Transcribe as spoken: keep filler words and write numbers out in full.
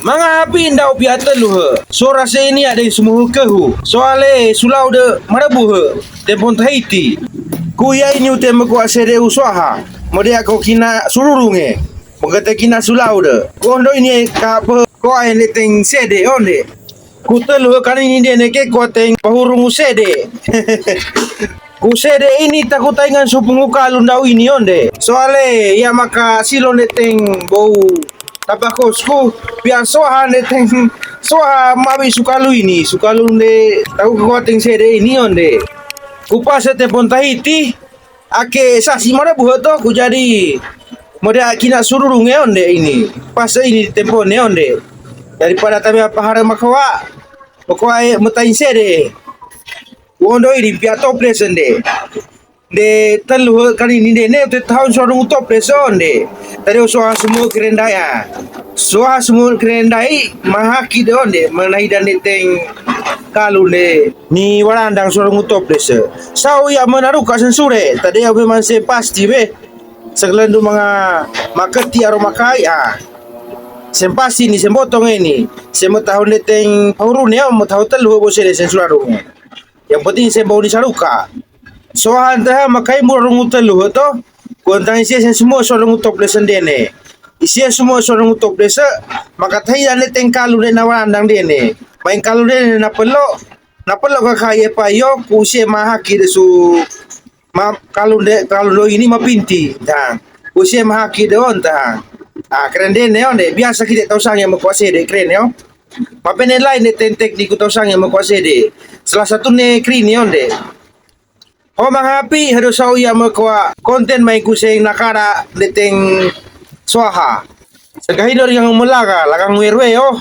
Manga hapi ndau pia tellu he. Sora se ini ade sumuhu kehu. Soale sulau de marabu he. Tempon Tahiti. Ku ia ini ute mekua sede usuaha. Mode ako kina sururunge. Mekete kina sulau de. Kondo ini ka pe ko ae ne teng sede onde. Ku tellu he kani ini dene ke ko teng pahurungu sede. Ku sede ini taku taingan supungu kalu ndau ini onde. Soale ia maka silo ne teng bou tapakosku pia soha ne teng soha mawi sukalu ini. Sukalu ne taku ko teng sede ini onde. Ku pase Tempon Tahiti ake sasi marabu he to ku jadi mode akina sururunge onde ini. Pase ini tempone onde. Daripada tabe apa hare makoa. Makoa e metain sede. Wondo ini pia toples nde. Nde tellu he kani ini nde ne te tahun sorungu toples onde. Tadi usuaha sumu kerendai a. Usuaha sumu kerendai mahaki de onde. Manaida ne teng kalu nde. Ni warandang sorungu toples. Sau ia menaruka sensure. Tadi au memang se pasti be. Sekelendu manga maketi aro makai a. Sempasi ni sembotong ini. Semo tahun ne teng pahurune o mo tahun tellu he bo sede sensura rungu. Yang penting sembau ni saruka. Sohan teha makai murungu tellu he to. Kuantang isi sen semua sorungu toples ndene. Isi semua sorungu toples maka tahi ane teng kalu ne na warandang dene. Main kalu dene na pelo. Na pelo kaka ye pa yo ku se mahaki de su ma kalu de kalu do ini mapinti. Ku se mahaki de onta. Ah, keren dene onde. Biasa kite tau sange mekua sede keren yo. Mapene lain ne teng teknik ku tau sange mekua sede. Salah satu ne krini onde. Ho manga hapi hedo sau ia mekua konten mai ku seng nakara de teng soaha. Sekahi dori yang melaga lagang werwe yo.